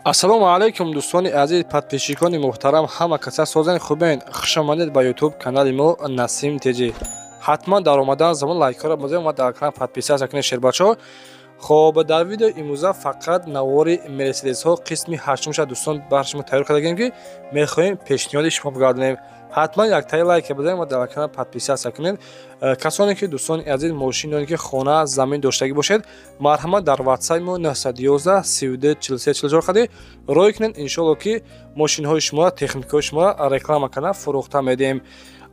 Ассалому алайкум дӯстони азиз, подписчикони муҳтарам, ҳама каса созани хубен. Хуш омадед ба YouTube канали мо Насим ТЖ. Ҳатман дар омадан замон лайкҳоро бозем ва дар канал подписаться кунед, шербачаҳо. Хоб, дар видео имрӯза фақат навори Мерседесҳо қисми ҳаштумша дӯстон бар шумо тайёр кардагем, ки мехоҳем пешниҳоди шумо бигардонем. Ҳатман яктаи лайк бизанед ва дар канал подписаться кунед. Касоне ки дӯстони азиз мошин ё ки хона замин доштагӣ бошед, марҳамат дар WhatsApp мо 911 32 43 44 қади рой кунед. Иншоалло ки мошинҳои шуморо, техникаҳои шуморо реклама карда фурӯхта медиҳем.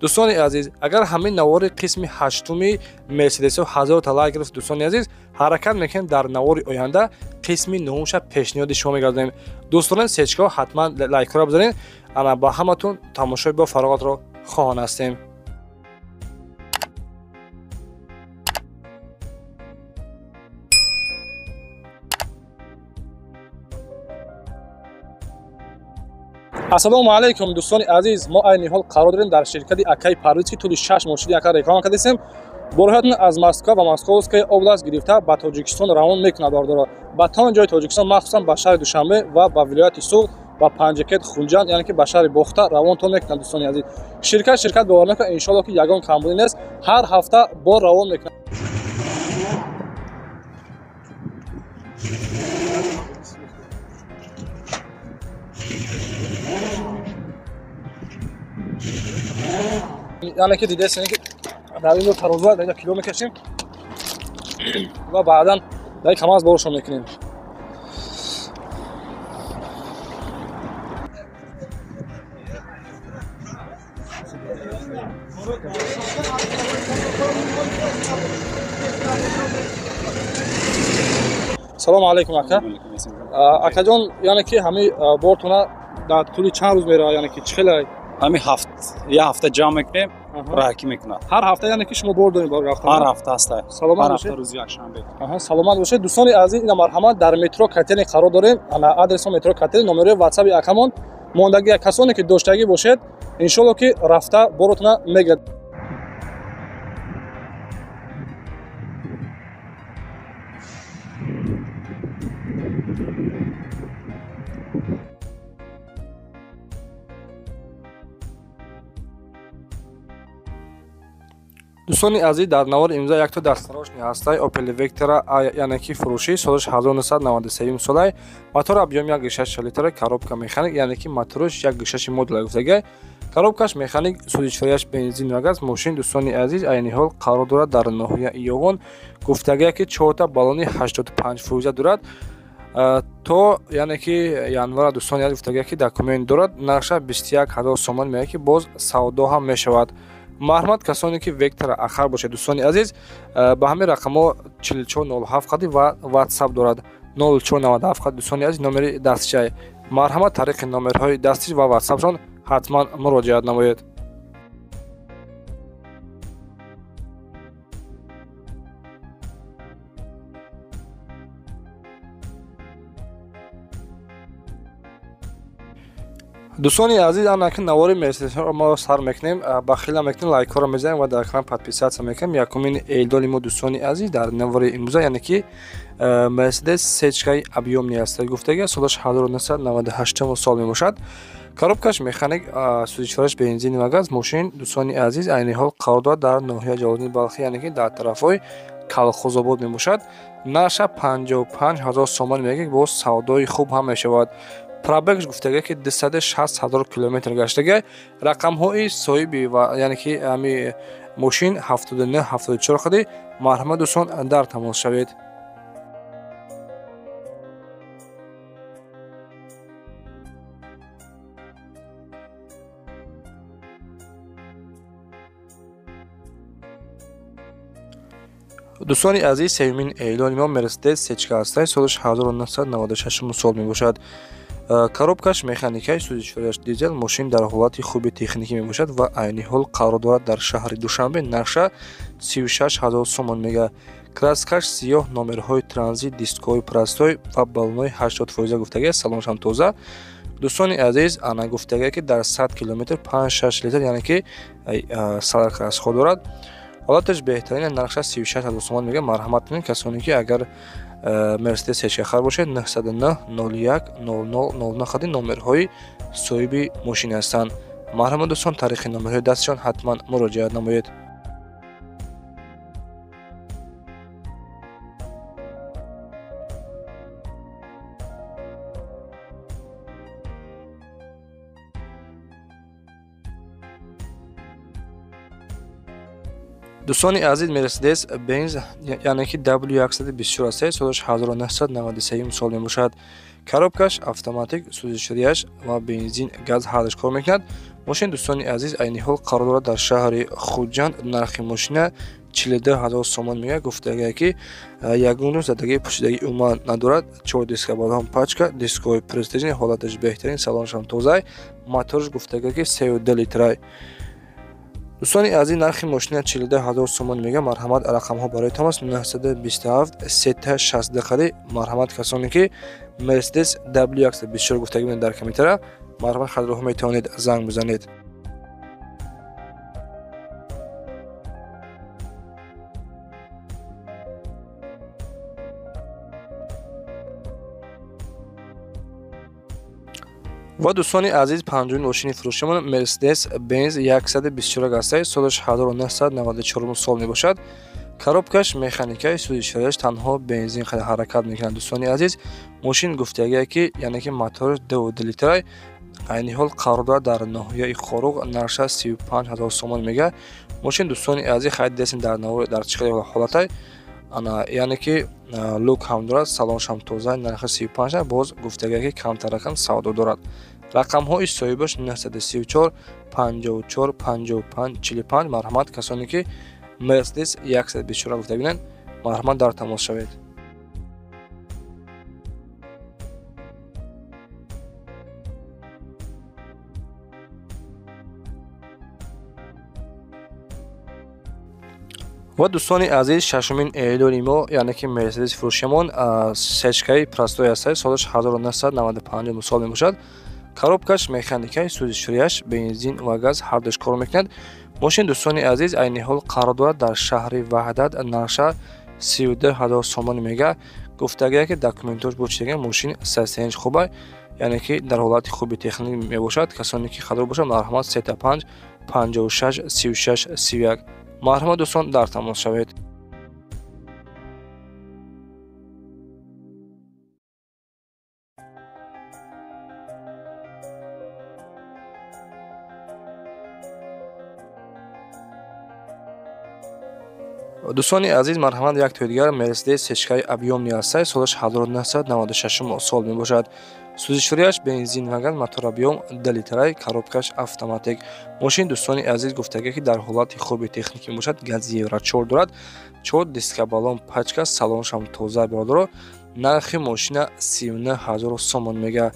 Дӯстони азиз, агар ҳамин навори қисми ҳаштуми Мерседесҳо 1000 та лайк гирифт, дӯстони азиз, ҳаракат мекунем дар навори оянда қисми нуҳумша пешниҳоди шумо мегардонем. Дӯстони сечкаҳо, ҳатман лайкҳоро бизанед. Ана ба ҳаматон тамошои бо фароғатро хоҳон ҳастем. Ассалому алайкум дӯстони азиз, мо айни ҳол қарор дорем дар ширкати акаи Парвиз, ки тӯли 6 мошини ака реклама кардастем. Борҳоятон аз Москва ва Московская область гирифта ба Тоҷикистон равон мекунад бордоро. Ба тамоми ҷои Тоҷикистон, махсусан ба шаҳри Душанбе ва ба вилояти Суғд, ба Панҷакент, Хунҷанд, яъне ки ба шаҳри Бохта равонтон мекунад дӯстони азиз. Ширкат бовар мекунад, иншоалло ки ягон камбудӣ нест, ҳар ҳафта бор равон мекунад. Яъне ки дидесен ки дар инҷо тарозу дар инҷо кило мекашем ва баъдан дар КамАЗ боршон мекунем. Салому алайкум ака. Акаҷон, яъне ки ҳамаи бортона дар тӯли чанд рӯз меравад, яъне ки чӣ хеле? Ҳамин ҳафт як ҳафта ҷамъ мекунем, раҳакӣ мекунад. Ҳар ҳафта, яъне ки шумо бор доред бор рафтан? Ҳар ҳафта ҳаста. Саломат бошед. Рӯзи якшанбе. Аҳа, саломат бошед. Дӯстони азиз, ина марҳамат, дар метро Котельный қарор дорем. Ана адреси метро Котельный, номерои WhatsApp акамон мондагӣ. Касоне ки доштагӣ бошед, иншоалло ки рафта боротона мегирад. Дӯстони азиз, дар навори имрӯза якто дастарошни ҳастаи Opel Vectra, яъне ки фурӯшӣ, солаш 1993 солай, мотор объем 1,6 литра, коробка механик, яъне ки мотораш 1,6 модула гуфтагай, коробкаш механик, сӯзишворияш бензин ва газ. Мошин, дӯстони азиз, айни ҳол қарор дорад дар ноҳияи Ёвон. Гуфтагай ки чорта баллони 85% дорад то яъне ки январа. Дӯстони азиз, гуфтагай ки документ дорад, нархша 21 ҳазор сомон меояд, ки боз савдо ҳам мешавад. Марҳамат, касоне ки Вектора ахар бошед, дӯстони азиз, ба ҳамин рақамҳо 4407 қади ва WhatsApp дорад 0497 қади. Дӯстони азиз, номери дастчай. Марҳамат, тариқи номерҳои дастӣ ва WhatsAppшон ҳатман муроҷиат намоед. Дӯстони азиз, анаки навори Мерседесро мо сар мекунем, бахила мекунем, лайкҳоро мезанем ва дар экран подписаться мекунем. Якумин эълони мо, дӯстони азиз, дар навори имрӯза, яъне ки Мерседес сечкаи объёмный аст гуфтага, солаш 1998 сол мебошад, коробкаш механик, сӯзишвораш бензин ва газ. Мошин, дӯстони азиз, айни ҳол қарор дорад дар ноҳияи Ҷалолиддини Балхӣ, яъне ки дар тарафҳои Калхозобод мебошад. Нарша 55 ҳазор сомон мегӯяд, боз савдои хуб ҳам мешавад. Пробегш гуфтага ки 260 ҳазор километр гаштага. Рақамҳои соҳиби ва яъне ки ҳами мошин 79 74 қади. Марҳамат, дӯстон, дар тамос шавед. Дӯстони азиз, сеюмин эълони мо Мерседес сечка ҳастай, солаш 1996 сол мебошад, коробкаш механикаи, сӯзишворияш дизел. Мошин дар ҳолати хуби техникӣ мебошад ва айни ҳол қарор дорад дар шаҳри Душанбе. Нархша 36 ҳазор сомон мега, краскаш сиёҳ, номерҳои транзит, дискҳои простой ва баллонҳои 80% гуфтагай, салоншам тоза. Дӯстони азиз, ана гуфтагай ки дар 100 километр 5-6 литр, яъне ки солярка расход дорад. Ҳолаташ беҳтарин, нархша 36 ҳазор сомон мега. Марҳамат кунед, касоне ки агар Мерседес сечкахар бошед, 909 01 00 09 хади номерҳои соҳиби мошин ҳастанд. Марҳамат дӯстон, таърихи номерҳои дастшон ҳатман муроҷиат намоед. Дӯстони азиз, Мерседес Бенз, яъне ки W124 аст, солаш 1993 сол мебошад. Коробкаш автоматик, сӯзишворияш ва бензин, газ ҳардаш кор мекунад. Мошин дӯстони азиз айни ҳол қарор дорад дар шаҳри Хуҷанд. Нархи мошина 42 ҳазор сомон меояд. Гуфтагае ки ягон рӯз задагии пӯшидагӣ умуман надорад. Чор диска балон пачка, дискҳои престижни, ҳолаташ беҳтарин, салонашам тозай, мотораш гуфтагае ки 3,2 литрай. Дӯстони азиз, нархи мошина 42 ҳазор сомон мега. Марҳамат, рақамҳо барои тамос 927 360 қади. Марҳамат, касоне ки Мерседес W124 гуфтагӣ буданд дар комментара, марҳамат хадроҳо метавонед занг бизанед. Ва дӯстони азиз, панҷумин мошини фурӯшимон Мерседес Бенз 124 ҳастаи, солаш 1994 сол мебошад. Коробкаш механикаи, сӯзишворияш танҳо бензин ҳаракат мекунад. Дӯстони азиз, мошин гуфтагие ки яъне ки мотораш 2,2 литрай, айни ҳол қарор дорад дар ноҳияи Хоруғ, нархаш 35 ҳазор сомон мега. Мошин дӯстони азиз хайр дидесем дар навор дар чӣ хел ҳолатай, ана яъне ки люк ҳам дорад, салонаш ҳам тоза, нархи 35, боз гуфтагие ки камтаракам савдо дорад. Рақамҳои соҳибаш 934 54 55 45. Марҳамат, касоне ки Мерседес 124 гуфта бинанд, марҳамат дар тамос шавед. Ва дӯстони азиз, шашумин эълони мо, яъне ки Мерседес фурӯшимон сечкаи простой ҳастаи, солаш 1995 сол мебошад. Коробкаш механикаи, сӯзишворияш бензин ва газ ҳардуш кор мекунад. Мошин дӯстони азиз айни ҳол қарор дорад дар шаҳри Ваҳдат, нарша 32 ҳазор сомон мега. Гуфтагие ки документош бо чидаги мошин сасенҷ хуба, яъне ки дар ҳолати хуби техникӣ мебошад. Касоне ки хадор бошад, марҳамат 35 56 36 31. Марҳамат дӯстон, дар тамос шавед. Дӯстони азиз, марҳамат, як тои дигар Мерседес сечкаи объёмный ҳастаи, солаш 1996 сол мебошад. Сӯзишворияш бензин ва газ, мотор объём 2 литрай, коробкаш автоматик. Мошин дӯстони азиз гуфтагие ки дар ҳолати хуби техникӣ мебошад, гази Евро 4 дорад, 4 диска балон пачка, салонашам тоза бародаро. Нархи мошина 39 ҳазор сомон мега.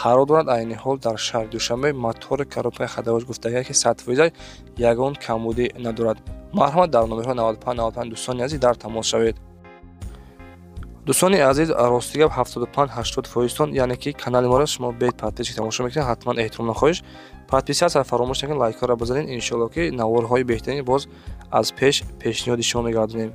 Қарор дорад айни ҳол дар шаҳри Душанбе. Мотори коробкаи хадавош гуфтагие ки 100%, ягон камбудӣ надорад. Марҳамат, дар номерҳои 95 95 дӯстони азиз дар тамос шавед. Дӯстони азиз, рости гап 75-80 фоизтон, яъне ки канали моро шумо бе подписка тамошо мекунед, ҳатман эҳтиром нахоҳиш подписаться фаромӯш накунед, лайкҳоро бизанед. Иншоалло ки наворҳои беҳтарин боз аз пеш пешниҳоди шумо мегардонем.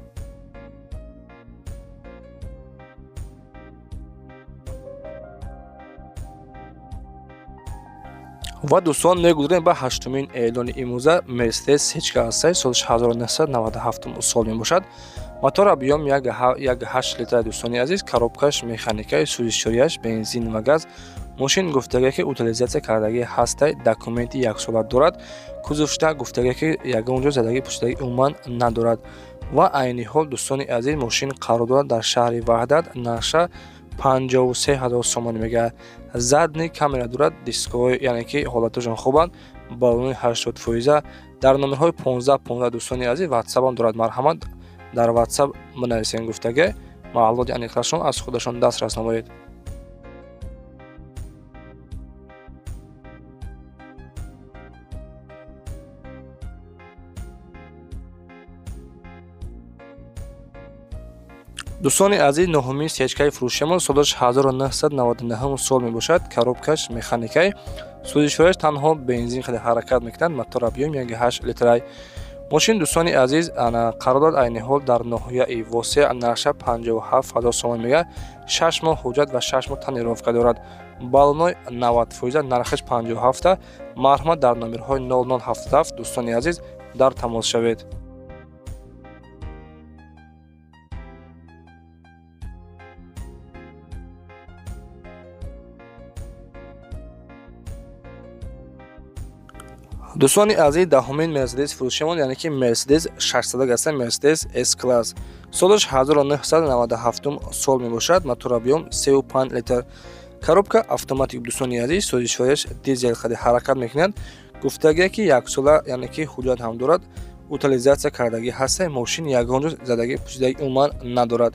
Ва дӯстон, мегузарем ба ҳаштумин эълони имрӯза. Мерседес сечка ҳастаи, солаш 1997 сол мебошад. Мотор объём 1,8 литра. Дӯстони азиз, коробкаш механикаи, сӯзишворияш бензин ва газ. Мошин гуфтагие ки утилизация кардагӣ ҳастай, документи яксола дорад. Кузовшда гуфтагие ки ягон ҷо задагӣ пӯшидагӣ умуман надорад. Ва айни ҳол дӯстони азиз мошин қарор дорад дар шаҳри Ваҳдат, нарша 53 ҳазор сомон мега. Задний камера дорад, дискҳои яъне ки ҳолаташон хубанд, балони 80 фоиза. Дар номерҳои 15 15 дӯстони азиз ватсапам дорад, марҳамат дар ватсап бинависен гуфтаге, маълумоти аниқтаршон аз худашон дастрас намоед. Дӯстони азиз, нуҳумин сечкаи фурӯшиамон солаш 1999 сол мебошад. Коробкаш механикай, сӯзишворияш танҳо бензин хеле ҳаракат мекунад, мотор объём 1,8 литрай. Мошин дӯстони азиз қарор дорад айни ҳол дар ноҳияи Восеъ, нархша 57 ҳазор сомон мега, 6 моҳ ҳуҷҷат ва 6 моҳ тонировка дорад. Баллоной 90%, нархаш 57. Марҳамат дар номерҳои 0077 дӯстони азиз дар тамос шавед. Дӯстони азиз, даҳумин Мерседес фурӯшимон, яъне ки Мерседес 600 аст, Мерседес С класс. Солаш 1997 сол мебошад, мотор объем 3,5 литр. Коробка автоматик дӯстони азиз, созишвояш дизел хади ҳаракат мекунад. Гуфтагие ки як сола, яъне ки ҳуҷҷат ҳам дорад, утилизатсия кардагӣ ҳаста, мошин ягон ҷо задагӣ пӯшидагӣ умуман надорад.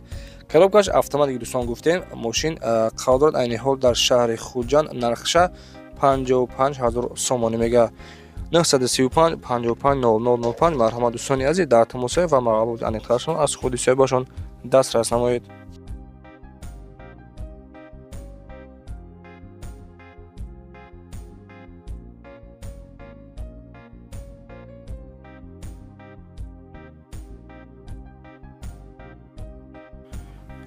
Коробкаш автоматик дӯстон гуфтем, мошин қарор дорад айни ҳол дар шаҳри Хуҷанд, нархша 55 ҳазор сомонӣ мега. 935 55 00 05. Марҳамат дӯстони азиз дар тамос ва маълумоти аниқтарашон аз худи соҳибашон дастрас намоед.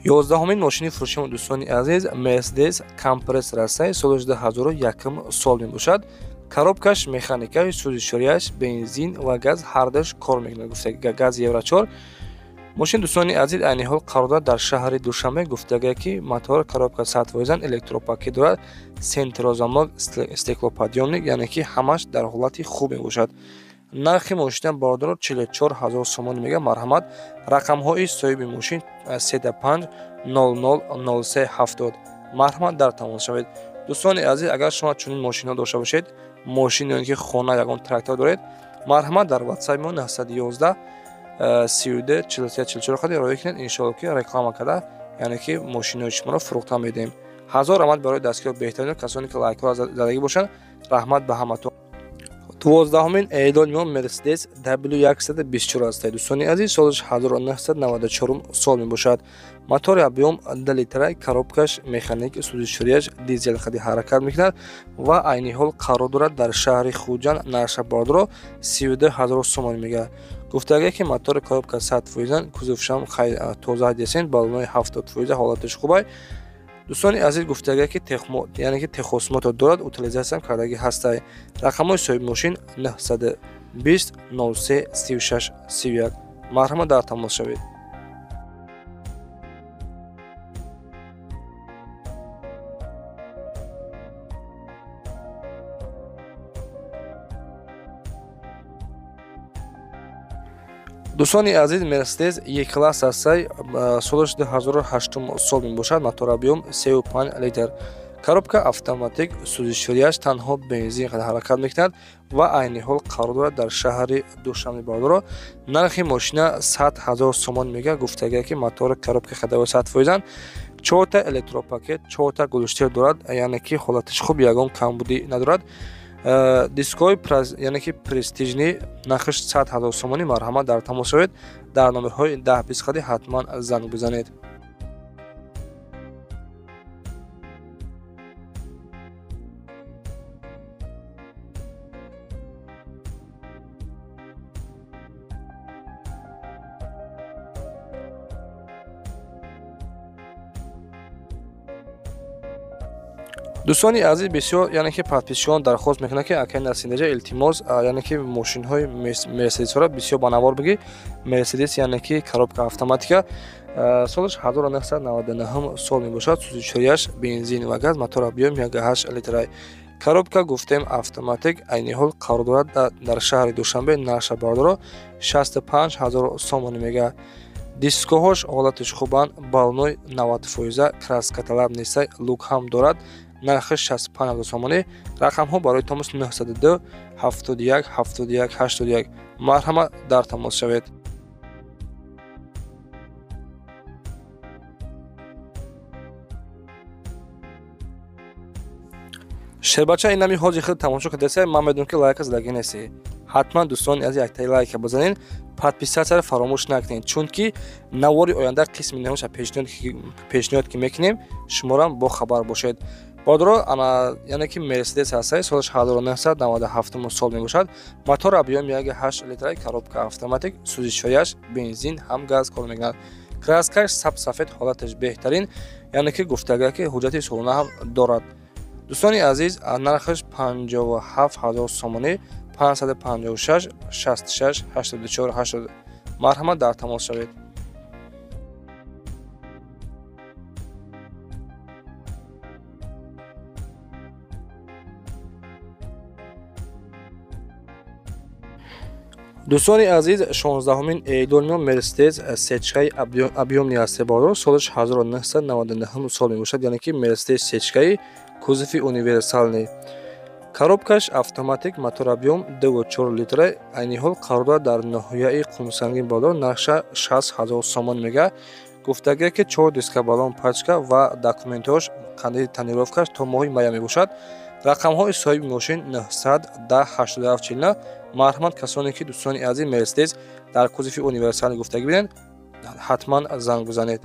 Ёздаҳумин мошини фурӯши дӯстони азиз Мерседес Компрессор аст, соли 2001 сол мебошад. Коробкаш механика, сӯзишворияш бензин ва газ ҳардуш кор мекунад, гуфта газ Евро 4. Мошин дӯстони азиз айни ҳол қарор дорад дар шаҳри Душанбе. Гуфтагие ки мотор коробка 100%, электропакет дорад, центрозамок, стеклоподъёмник, яъне ки ҳамаш дар ҳолати хуб мебошад. Нархи мошина бародаро 44 ҳазор сомонӣ мега. Марҳамат рақамҳои соҳиби мошин 35 00 03 70. Марҳамат дар тамос шавед. Дӯстони азиз, агар шумо чунин мошинҳо дошта бошед, мошин ё ки хона, ягон трактор доред, марҳамат дар WhatsApp мо 911 32 43 44 хади роя кунед. Иншоалло ки реклама карда, яъне ки мошинҳои шуморо фурӯхта медиҳем. Ҳазор раҳмат барои дастгиҳо беҳтарин касоне ки лайкҳоро задагӣ бошанд, раҳмат ба ҳаматон. 12-умин эълони мо Мерседес W124 аст. Дӯстони азиз, солаш 1994 сол мебошад. Мотори объем 2 литра, коробкаш механик, сӯзишворияш дизел хади ҳаракат мекунад ва айни ҳол қарор дорад дар шаҳри Хуҷанд, нархша бародаро 32 ҳазор сомонӣ мега. Гуфтагие ки мотори коробка 100%, кузовшам тоза десен, баллонои 70%, ҳолаташ хубай. Дӯстони азиз, гуфтагие ки яъне ки техосмотр дорад, утилизатсиям кардагӣ ҳастай. Рақамҳои соҳиби мошин 920 03 36 31. Марҳамат дар тамос шавед. Дӯстони азиз, Мерседес Е-класс ҳастай, солаш 2008 сол мебошад, мотор объем 3,5 литр. Коробка автоматик, сӯзишворияш танҳо бензин ҳаракат мекунад ва айни ҳол қарор дорад дар шаҳри Душанбе. Бародаро, нархи мошина 100 ҳазор сомон мега. Гуфтагие ки мотори коробка хадавои 100%, 4та электропакет, 4та глушитель дорад, яъне ки ҳолаташ хуб, ягон камбудӣ надорад. Дискҳои яъне ки престижный, нархаш 100 ҳазор сомонӣ. Марҳамат дар тамос шавед, дар номерҳои 10-20 хади ҳатман занг бизанед. Дӯстони азиз, бисёр яъне ки подписчикон дархост мекунанд ки акай Насимдаҷа, илтимос, яъне ки мошинҳои Мерседесҳоро бисёр ба навор бигӣ. Мерседес, яъне ки коробка автоматика, солаш 1999 сол мебошад, сӯзишворияш бензин ва газ, мотор объем 1,8 литрай. Коробка гуфтем автоматик, айни ҳол қарор дорад дар шаҳри Душанбе, нархша бародаро 65 ҳазор сомонӣ мега. Дискоҳош ҳолаташ хубанд, баллоной 90%, краскаталаб нестай, лук ҳам дорад, нархаш 65 ҳазор сомонӣ. Рақамҳо барои тамос 902 71 71 81. Марҳамат дар тамос шавед. Шербача, ин нами ҳози худ тамошо кардаса, ман медонам ки лайка задагӣ нестӣ. Ҳатман дӯстони азиз яктаи лайка бизанед, подписатсияро фаромӯш накунед, чунки навори оянда қисми нӯҳумша пешниҳод ки мекунем, шуморам бохабар бошед. Бодро ана яъне ки Мерседес ҳастай, солаш 1997 сол мебошад. Мотор объем 1.8 литра, коробка автоматик, сӯзишвориаш бензин ҳам газ кор мекунад. Краскаш сабсафед, ҳолаташ беҳтарин, яъне ки гуфтага ки ҳуҷҷати солона ҳам дорад. Дӯстони азиз, нархаш 57 ҳазор сомонӣ, 556 66 84 80. Марҳамат дар тамос шавед. Дӯстони азиз, 16 июл Мерседес сечкаи объемни ҳасте бодро, солаш 1999 сол мебошад, яъне ки Мерседес сечкаи кузови универсални. Коробкаш автоматик, мотор объем 2.4 литра, айни ҳол қарор дорад дар ноҳияи Қумсангин бодро, нархша 60 ҳазор сомон мега. Гуфтагия ки 4 диска балон пачка ва документҳош қанди тонировкаш то моҳи мая мебошад. Рақамҳои соҳиби мошин 910 87 49. Марҳамат касоне ки дӯстони азиз Мерседес дар кузови универсални гуфтагӣ бинед, ҳатман занг бизанед.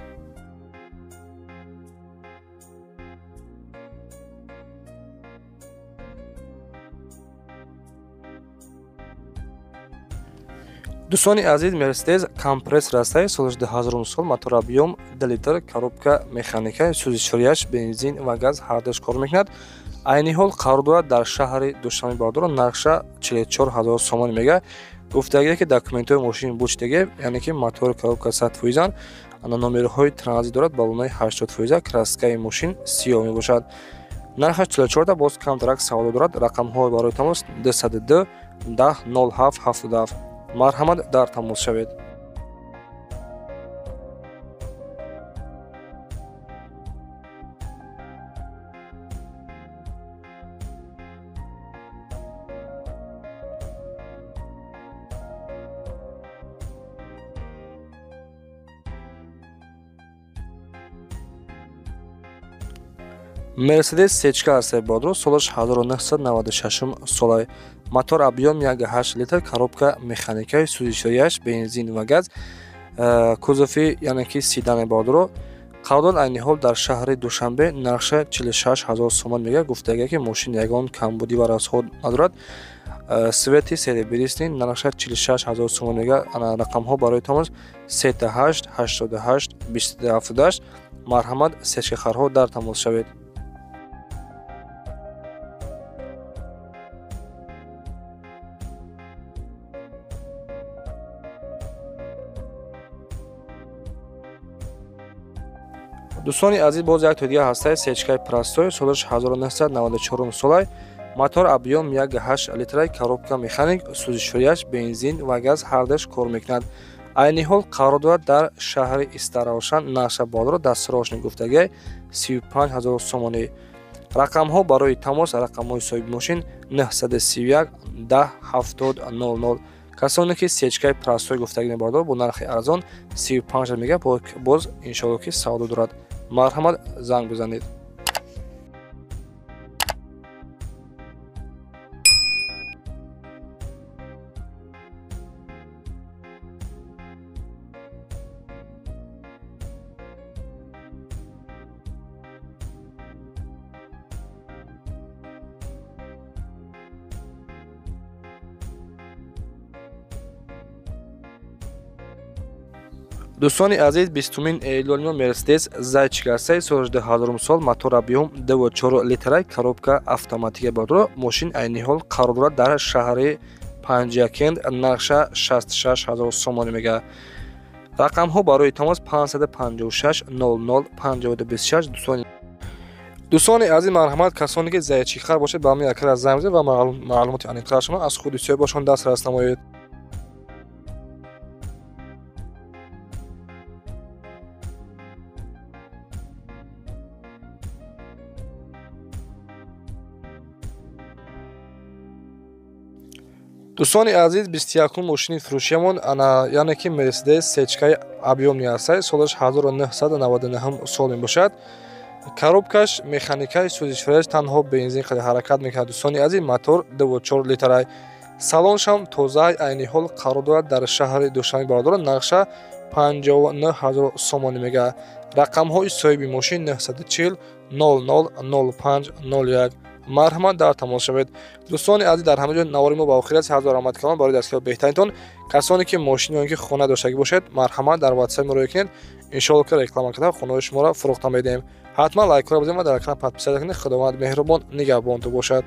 Дӯстони азиз, Мерседес компрессор ҳастай, солаш 2000 сол, мотор объем 2 литр, коробка механика, сӯзишвориаш бензин ва газ ҳардуш кор мекунад. Айни ҳол қарор дорад дар шаҳри Душанбе бодро, нархша 44 ҳазор сомон мега. Гуфтагие ки документҳои мошин бучтаге, яъне ки мотор коробка 100%, ана номерҳои транзит дорад, баллонаи 80%, краскаи мошин сиёҳ мебошад. Нархаш 44 боз камтарак савдо дорад. Рақамҳо барои тамос 202 10 07 77. Марҳамат дар тамос шавед. Мерседес сечка ҳастай бодро, солаш 1996 солай. Мотор объем 1.8 литр, коробка механика, сӯзишвориаш бензин ва газ, кузови яъне ки седани бодро. Қарор айни ҳол дар шаҳри Душанбе, нархша 46 ҳазор сомон мега. Гуфтага ки мошин ягон камбудӣ ва расход надорад. Свети серебристни, нархша 46 ҳазор сомон мега. Ана рақамҳо барои тамос 38 88 22 78. Марҳамат сечкахарҳо дар тамос шавед. Дӯстони азиз, боз як то дига ҳастай, сечкаи простой, солаш 1994 солай, мотор объем 1.8 литра, коробка механик, сӯзишвориаш бензин ва газ ҳардуш кор мекунад. Айни ҳол қарор дорад дар шаҳри Истаравшан, нархша бодро дастрошни гуфтагиай 35 ҳазор сомонӣ. Рақамҳо барои тамос, рақамҳои соҳиби мошин 931 10 70 00. Касоне ки сечкаи простой гуфтагӣ мебардор бо нархи арзон 35 мега, боз иншоалло ки савдо дорад. Марҳамат занг бизанед. Дӯстони азиз, 20 июл Мерседес Зайчик ҳастай, соли 2000 сол, мотор объем 2.4 литра, коробка автоматика бодро. Мошин айни ҳол қарор дорад дар шаҳри Панҷакент, нархша 66 ҳазор сомонӣ мега. Рақамҳо барои тамос 556 00 52 26. Дӯстони азиз, марҳамат касоне ки зайчикхар бошед, ба ҳамин якра занг бизанед ва маълумоти аниқтарашонро аз худи соҳибашон дастрас намоед. Дӯстони азиз, 21 мошини фурӯшиямон ана яъне ки Мерседес сечкаи объемни ҳастай, солаш 1999 сол мебошад. Коробкаш механикаи, сӯзишвориаш танҳо бензин қадар ҳаракат мекунад. Дӯстони азиз, мотор 2.4 литрай. Салоншам тозаи, айни ҳол қарор дорад дар шаҳри Душанбе бародарон, нархша 59 ҳазор сомонӣ мега. Рақамҳои соҳиби мошин 940 00 05 01. Марҳамат, дар тамос шавед. Дӯстони азиз, дар ҳама ҷо навори мо ба охир аст. Ҳазор раҳмат калон барои дастгиҳои беҳтаринтон. Касоне ки мошин ё ин ки хона доштагӣ бошед, марҳамат, дар WhatsApp муроҷиат кунед. Иншоалло, ки реклама карда, хонаҳои шуморо фурӯхта медиҳем. Ҳатман лайкҳоро бизанед ва дар канал подписаться кунед. Худованд меҳрубон нигаҳбонтон бошад.